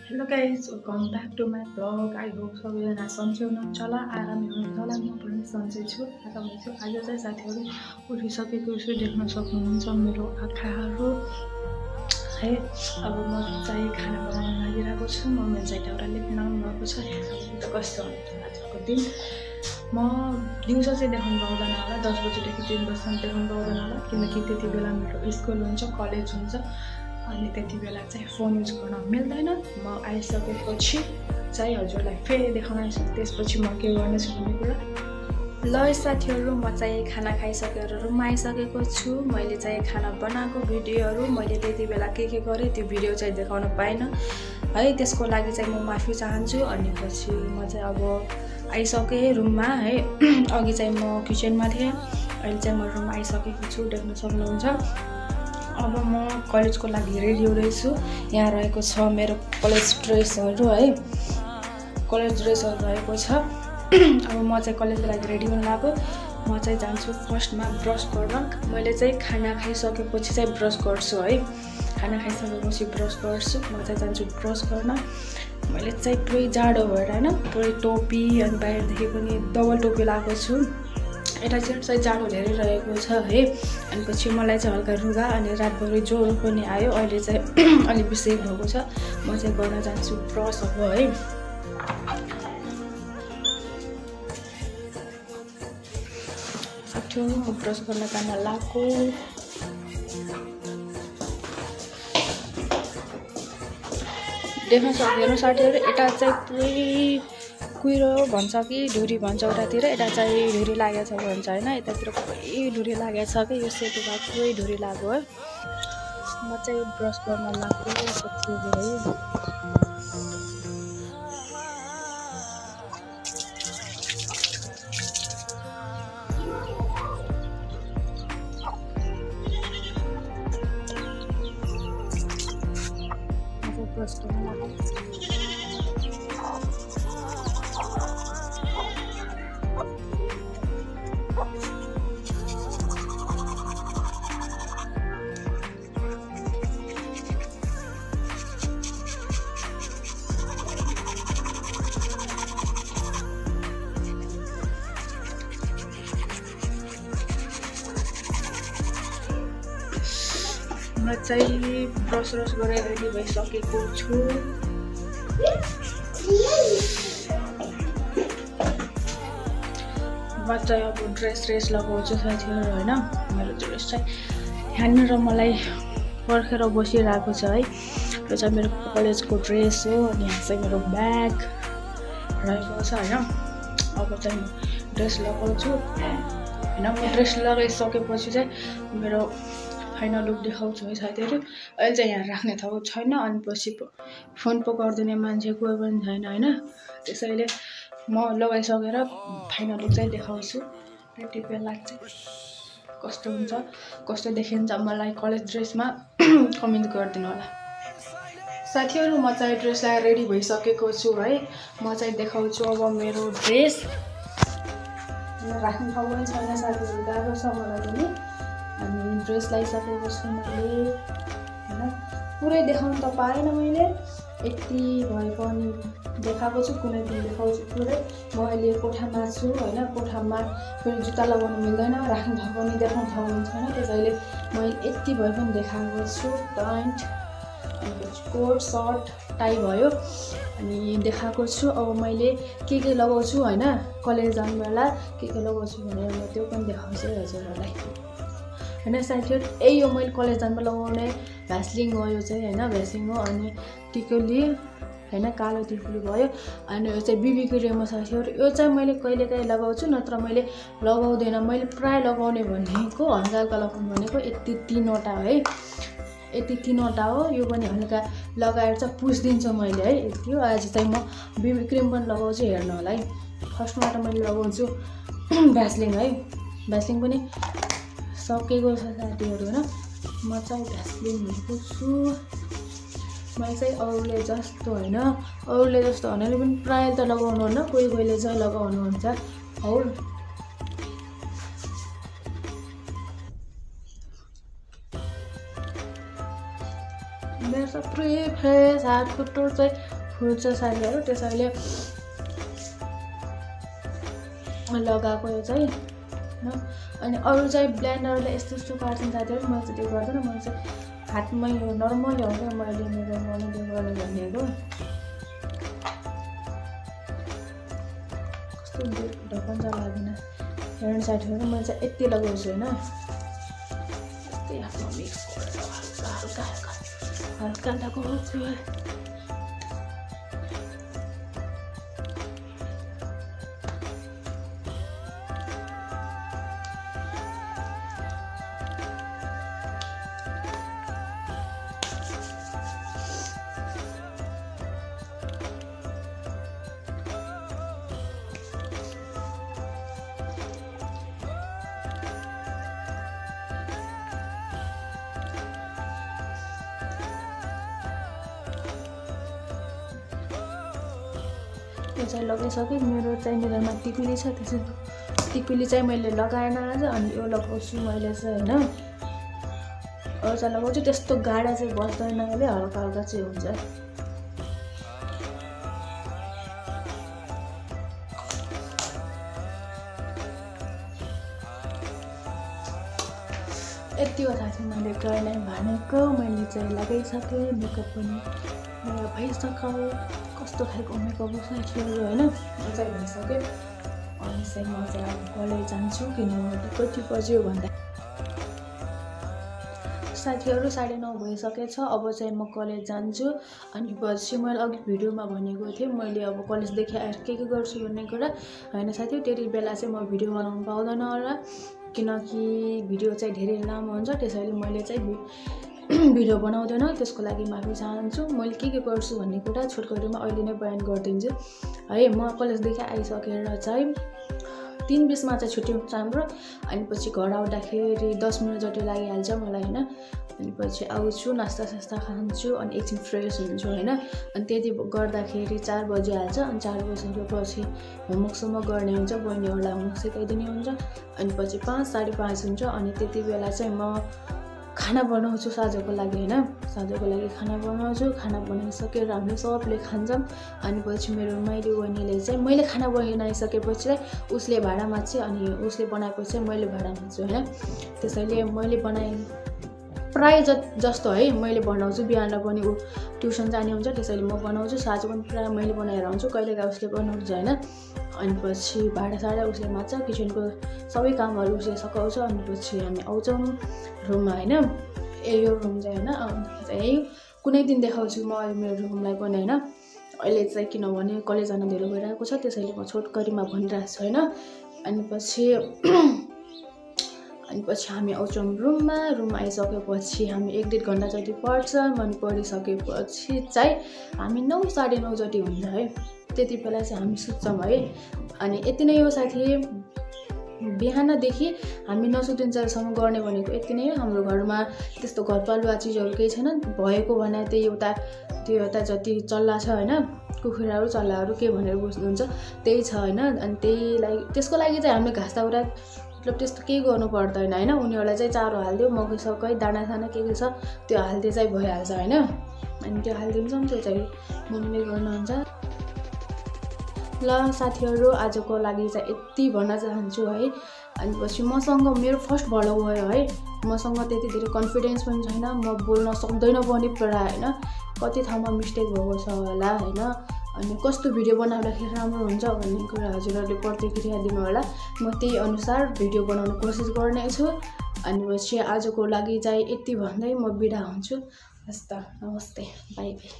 Hello guys, welcome back to my vlog. I hope सबैजना सन्चै हुनुहुन्छ होला, आरामै हुनुहुन्छ होला। म पनि सन्चै छु, आरामै छु। आज चाहिँ साथीहरू उठिसकेको छु, देख्न सक्नुहुन्छ मेरो आँखाहरू है। अब म चाहिँ खाना बनाउन लागिरहेको छु। मम्मीले चाहिँ एउटाले बनाउनु भएको छ। त कस्तो हुन्छ आजको दिन। म दिउँसो चाहिँ देखाउनु पाउँदैन होला, 10 बजेदेखि 3 बजीसम्म देखाउनु पाउँदैन होला, किनकि त्यति बेला मेरो स्कुल हुन्छ, कलेज हुन्छ। अनि त्यति बेला चाहिँ फोन युज गर्न मिल्दैन। म आइसकेपछि चाहिँ हजुरलाई फेरि देखाउनेछु, त्यसपछि म के गर्नेछु भन्ने कुरा। ल साथीहरू, म चाहिँ खाना खाइसकेर रुममा आइसकेको छु। मैले चाहिँ खाना बनाएको भिडियोहरू मैले त्यति बेला के गरेँ त्यो भिडियो चाहिँ देखाउन पाइनँ है। त्यसको लागि चाहिँ म माफी चाहन्छु। अनि पछि म चाहिँ अब आइसकेँ रुममा है। अघि चाहिँ म किचनमा थिएँ, अहिले चाहिँ म रुममा आइसकेको छु, देख्न सक्नुहुन्छ। अब म कलेजको लागि रेडी हुँदैछु। यहाँ रहेको छ मेरो कलेज ड्रेसहरू है, कलेज ड्रेसहरू रहेको छ। अब म चाहिँ कलेजको लागि रेडी हुन लाग्यो। म चाहिँ जान्छु फर्स्टमा ब्रस गर्न। मैले चाहिँ खाना खाइसकेपछि चाहिँ ब्रस गर्छु है। खाना खाइसकेपछि ब्रस गर्छु। म चाहिँ जान्छु ब्रस गर्न। मैले चाहिँ पुरै जाडो भएर होइन, पुरै टोपी अनि बाहिरदेखि पनि डबल टोपी लगाएको छु। यता चाहिँ जाडो धेरै रहेको छ है। अनि पछि मलाई चाहिँ हल्का रुगा अनि रातभरि ज्वरो पनि आयो। अहिले चाहिँ अलिक बिसै भएको छ। म चाहिँ गर्न जान्छु ब्रस अब है। साथीहरू म ब्रस गर्न जान लाग्यो। देख्न सक्दैन साथीहरू, यता चाहिँ पुरै कुहिरो भन्छ कि ढुरी भन्छ उतातिर। यता चाहिँ ढुरी लागेको छ भन्छ होइन, यतातिर पुरै ढुरी लागेको छ कि यो सेतो भाग पुरै ढुरी लाग्यो है। म चाहिँ ब्रस गर्न लाग्यो है। ब्रस गर्न लाग्यो। म चाहिँ ब्रस गरेर रेडी भइसकेको छु। म चाहिँ अब ड्रेस लगाउँछु साथीहरू होइन। मेरो ड्रेस चाहिँ यहाँनिर मलाई पर्खेर बसिरहेको छ है। यो चाहिँ मेरो कलेजको ड्रेस हो। अनि यहाँ चाहिँ मेरो ब्याग रहेको छ होइन। अब चाहिँ म ड्रेस लगाउँछु होइन। म ड्रेस लगाइसकेपछि चाहिँ मेरो फाइनल लुक देखाउँछु है साथीहरू। अहिले चाहिँ यहाँ राख्ने ठाउँ छैन, अनि पछि फोन पक्राइदिने मान्छे कोही पनि छैन होइन। त्यसैले म लगाइसकेर फाइनल लुक चाहिँ देखाउँछु। त्यति बेला चाहिँ कस्तो हुन्छ, कस्तो देखिन्छ मलाई कलेज ड्रेसमा कमेन्ट गरिदिनु होला साथीहरू। म चाहिँ ड्रेस लगाएर रेडी भइसकेको छु है। म चाहिँ देखाउँछु अब मेरो ड्रेस। राख्ने ठाउँ पनि छैन साथीहरू, गाह्रो छ मलाई पनि। अनि ड्रेस लगाइसकेको छु मैले होइन। पुरै देखाउनु त पाएन मैले, यति भए पनि देखाएको छु। कुनै दिन देखाउँछु पुरै। म अहिले कोठामा छु होइन। कोठामा फेरि जुत्ता लगाउनु मिल्दैन, राख्ने ठाउँ पनि देखाउने ठाउँ पनि छैन। त्यसैले मैले यति भए पनि देखाएको छु। प्यान्ट अनि कोट सर्ट टाई भयो अनि देखाएको छु। अब मैले के लगाउँछु होइन, कलेज जाने बेला के लगाउँछु भनेर म त्यो पनि देखाउँछु हजुरहरूलाई होइन साथीहरू। यही हो मैले कलेज जानमा लगाउने भ्यासलिन हो यो चाहिँ होइन, भ्यासलिन हो। अनि टिकुली होइन, कालो टिकुली भयो। अनि यो चाहिँ बिबी क्रिम हो साथीहरू। यो चाहिँ मैले कहिलेकाहीँ लगाउँछु, नत्र मैले लगाउँदैन। मैले प्राय लगाउने भनेको हल्का हल्का लगाउनु भनेको यति 3वटा है, यति 3वटा हो। यो पनि हल्का लगाएर चाहिँ पुस्दिन्छु मैले है, यति हो। आज चाहिँ म बिबी क्रिम पनि लगाउँछु, हेर्नु होला है। फर्स्टमा त मैले लगाउँछु भ्यासलिन है। भ्यासलिन पनि सकेको छ साथीहरू होइन। म चाहिँ भ्यासलिन भनेको छु। मैले चाहिँ अरूले जस्तो होइन, अरूले जस्तो हुनाले पनि प्रायः त लगाउनु होइन, कोही कोहीले चाहिँ लगाउनुहुन्छ हो। मेरो फ्रेस हात खुट्टो चाहिँ फुट्छ साथीहरू। त्यसैले लगाएको यो चाहिँ होइन। अनि अरू चाहिँ ब्लेन्डरले यस्तो काट्छन् साथीहरू, मैले चाहिँ त्यो गर्दैन। मैले चाहिँ हातमै यो नर्मल हो क्या मैले मेरो मम्मीले गर्ने भनेको। कस्तो ढकन चाहिँ लाग्दैन हेर्नु साथीहरू। मैले चाहिँ यति लगाउँछु होइन, यस्तै हातमा मिक्स गरेर हल्का लगाउँछु। यो चाहिँ लगाइसकेँ। मेरो चाहिँ मेरोमा टिकुली छ, त्यसो टिकुली चाहिँ मैले लगाएन आज। अनि यो लगाउँछु मैले चाहिँ होइन, अरू चाहिँ लगाउँछु। त्यस्तो गाडा चाहिँ बस्दैन अहिले, हल्का हल्का चाहिँ हुन्छ। यति हो साथी मैले गर्ने भनेको। मैले चाहिँ लगाइसकेँ, मेकअप पनि मेरो भइसक्यो। कस्तो खालको मेकअप साथीहरू होइन, चाहिँ भइसक्यो। अनि चाहिँ म चाहिँ अब कलेज जान्छु, किनभने कति बज्यो भन्दा साथीहरू 9:30 भइसकेछ। अब चाहिँ म कलेज जान्छु। अनि पछि मैले अघि भिडियोमा भनेको थिएँ मैले अब कलेजदेखि आएर के गर्छु भन्ने कुरा होइन साथी। त्यति बेला चाहिँ म भिडियो बनाउनु पाउँदैन होला, किनकि भिडियो चाहिँ धेरै लामो हुन्छ। त्यसैले मैले चाहिँ भिडियो बनाउँदैन, त्यसको लागि माफी चाहन्छु। मैले के गर्छु भन्ने कुरा छोटकरीमा अहिले नै बयान गरिदिन्छु है। म कलेजदेखि आइसकेर चाहिँ 3:20 चाहिँ छुट्टी हुन्छ हाम्रो। अनि पछि घर आउँदाखेरि 10 मिनट जति लागिहाल्छ मलाई होइन। अनि पछि आउँछु, नास्ता सास्ता खान्छु, अनि एकछिन फ्रेस हुन्छु होइन। अनि त्यति गर्दाखेरि 4 बजिहाल्छ। अनि 4 बजेपछि होमवर्कसम्म गर्ने हुन्छ, बहिनीहरूलाई होमवर्क सिकाइदिने हुन्छ। अनि पछि 5 साढे 5 हुन्छ। अनि त्यति बेला चाहिँ म खाना बनाउँछु साँझको लागि होइन। साँझको लागि खाना बनाउँछु। खाना बनाइसकेर हामीले सबले खान्छौँ। अनि पछि मेरो माइली बहिनीले चाहिँ मैले खाना बनाइसकेपछि चाहिँ उसले भाँडा माझ्छ, अनि उसले बनाएपछि चाहिँ मैले भाँडा माझ्छु होइन। त्यसैले मैले बनाएँ प्राय जस्तो है मैले बनाउँछु। बिहान पनि ऊ ट्युसन जाने हुन्छ, त्यसैले म बनाउँछु। साँझ पनि प्रायः मैले बनाएर आउँछु, कहिलेकाहीँ उसले बनाउँछ होइन। अनि पछि भाँडासाँडा उसले माझ्छ, किचनको सबै कामहरू उसले सघाउँछ। अनि पछि हामी आउँछौँ रुममा होइन। यो रुम चाहिँ होइन चाहिँ कुनै दिन देखाउँछु म मेरो रुमलाई पनि होइन। अहिले चाहिँ किनभने कलेज जान धेरै भइरहेको छ, त्यसैले म छोटकरीमा भनिरहेको छु होइन। अनि पछि हामी आउँछौँ रुममा आइसकेपछि हामी 1-1.5 घन्टा जति पढ्छौँ। अनि पढिसकेपछि चाहिँ हामी 9 साढे 9 जति हुन्छ है। त्यति बेला चाहिँ हामी सुत्छौँ है। अनि यति नै हो साथी, बिहानदेखि हामी नसुतिन्जेलसम्म गर्ने भनेको यति नै हो। हाम्रो घरमा त्यस्तो घरपालुवा चिजहरू केही छैन, भएको भने त्यही एउटा जति चल्ला छ होइन, कुखुराहरू चल्लाहरू के भनेर बुझ्नुहुन्छ त्यही छ होइन। अनि त्यसको लागि चाहिँ हामीले घाँस दाउरा मतलब त्यस्तो केही गर्नु पर्दैन होइन। उनीहरूलाई चाहिँ चारो हालिदियो, मकैसकै दानासाना के छ त्यो हालिदिए चाहिँ भइहाल्छ होइन। अनि त्यो हालिदिन्छौँ, त्यो चाहिँ मम्मीले गर्नुहुन्छ। ल साथीहरू, आजको लागि चाहिँ यति भन्न चाहन्छु है। अनि पछि मसँग मेरो फर्स्ट भलो भयो है। मसँग त्यति धेरै कन्फिडेन्स पनि छैन, म बोल्न सक्दैन पनि प्रायः होइन। कति ठाउँमा मिस्टेक भएको छ होला होइन। अनि कस्तो भिडियो बनाउँदाखेरि राम्रो हुन्छ भन्ने कुरा हजुरहरूले प्रतिक्रिया दिनु होला। म त्यही अनुसार भिडियो बनाउने कोसिस गर्नेछु। अनि पछि आजको लागि चाहिँ यति भन्दै म बिदा हुन्छु। हस् त, नमस्ते, बाई बाई।